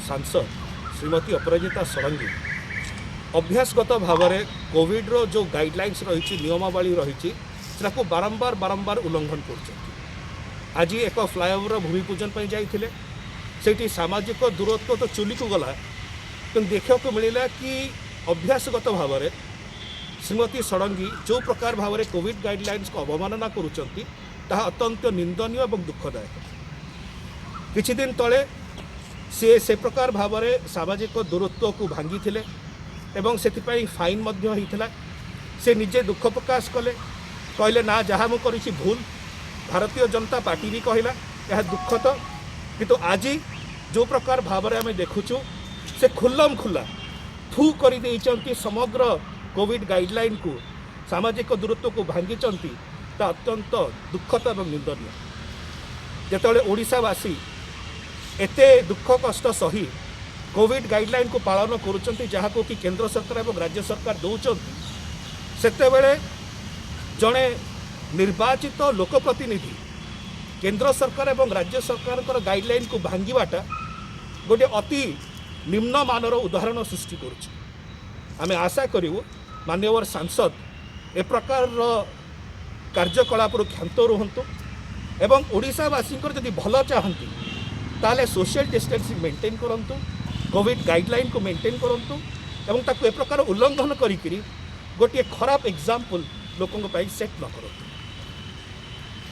ସାଂସଦ ଶ୍ରୀମତୀ ଅପରାଜିତା ଷଡ଼ଙ୍ଗୀ ଅଭ୍ୟାସଗତ ଭାବରେ କୋଭିଡ଼ର ଯେଉଁ ଗାଇଡ଼ଲାଇନ୍ସ ରହିଛି, ନିୟମାବଳୀ ରହିଛି, ସେଟାକୁ ବାରମ୍ବାର ବାରମ୍ବାର ଉଲ୍ଲଂଘନ କରୁଛନ୍ତି। ଆଜି ଏକ ଫ୍ଲାଏଓଭର ଭୂମି ପୂଜନ ପାଇଁ ଯାଇଥିଲେ। ସେଇଠି ସାମାଜିକ ଦୂରତ୍ୱ ତ ଚୁଲିକୁ ଗଲା, କିନ୍ତୁ ଦେଖିବାକୁ ମିଳିଲା କି ଅଭ୍ୟାସଗତ ଭାବରେ ଶ୍ରୀମତୀ ଷଡ଼ଙ୍ଗୀ ଯେଉଁ ପ୍ରକାର ଭାବରେ କୋଭିଡ଼ ଗାଇଡ଼ଲାଇନ୍ସକୁ ଅବମାନନା କରୁଛନ୍ତି, ତାହା ଅତ୍ୟନ୍ତ ନିନ୍ଦନୀୟ ଏବଂ ଦୁଃଖଦାୟକ। କିଛି ଦିନ ତଳେ ସିଏ ସେ ପ୍ରକାର ଭାବରେ ସାମାଜିକ ଦୂରତ୍ୱକୁ ଭାଙ୍ଗିଥିଲେ ଏବଂ ସେଥିପାଇଁ ଫାଇନ୍ ମଧ୍ୟ ହେଇଥିଲା। ସେ ନିଜେ ଦୁଃଖ ପ୍ରକାଶ କଲେ, କହିଲେ, ନା, ଯାହା ମୁଁ କରିଛି ଭୁଲ। ଭାରତୀୟ ଜନତା ପାର୍ଟି ବି କହିଲା ଏହା ଦୁଃଖଦ। କିନ୍ତୁ ଆଜି ଯେଉଁ ପ୍ରକାର ଭାବରେ ଆମେ ଦେଖୁଛୁ, ସେ ଖୁଲ୍ଲମ ଖୁଲ୍ଲା ଥୁ କରିଦେଇଛନ୍ତି ସମଗ୍ର କୋଭିଡ଼ ଗାଇଡ଼ଲାଇନ୍କୁ, ସାମାଜିକ ଦୂରତ୍ୱକୁ ଭାଙ୍ଗିଛନ୍ତି, ତା ଅତ୍ୟନ୍ତ ଦୁଃଖଦ ଏବଂ ନିନ୍ଦନୀୟ। ଯେତେବେଳେ ଓଡ଼ିଶାବାସୀ ଏତେ ଦୁଃଖ କଷ୍ଟ ସହି କୋଭିଡ଼ ଗାଇଡ଼ଲାଇନ୍କୁ ପାଳନ କରୁଛନ୍ତି, ଯାହାକୁ କି କେନ୍ଦ୍ର ସରକାର ଏବଂ ରାଜ୍ୟ ସରକାର ଦେଉଛନ୍ତି, ସେତେବେଳେ ଜଣେ ନିର୍ବାଚିତ ଲୋକପ୍ରତିନିଧି କେନ୍ଦ୍ର ସରକାର ଏବଂ ରାଜ୍ୟ ସରକାରଙ୍କର ଗାଇଡ଼ଲାଇନ୍କୁ ଭାଙ୍ଗିବାଟା ଗୋଟିଏ ଅତି ନିମ୍ନମାନର ଉଦାହରଣ ସୃଷ୍ଟି କରୁଛି। ଆମେ ଆଶା କରିବୁ, ମାନ୍ୟବର ସାଂସଦ ଏ ପ୍ରକାରର କାର୍ଯ୍ୟକଳାପରୁ କ୍ଷାନ୍ତ ରୁହନ୍ତୁ ଏବଂ ଓଡ଼ିଶାବାସୀଙ୍କର ଯଦି ଭଲ ଚାହାନ୍ତି, ତାହେଲେ ସୋସିଆଲ ଡିଷ୍ଟାନ୍ସିଂ ମେଣ୍ଟେନ୍ କରନ୍ତୁ, କୋଭିଡ଼ ଗାଇଡ଼ଲାଇନ୍କୁ ମେଣ୍ଟେନ୍ କରନ୍ତୁ ଏବଂ ତାକୁ ଏ ପ୍ରକାର ଉଲ୍ଲଂଘନ କରିକିରି ଗୋଟିଏ ଖରାପ ଏକ୍ଜାମ୍ପଲ୍ ଲୋକଙ୍କ ପାଇଁ ସେଟ୍ ନ କରନ୍ତୁ।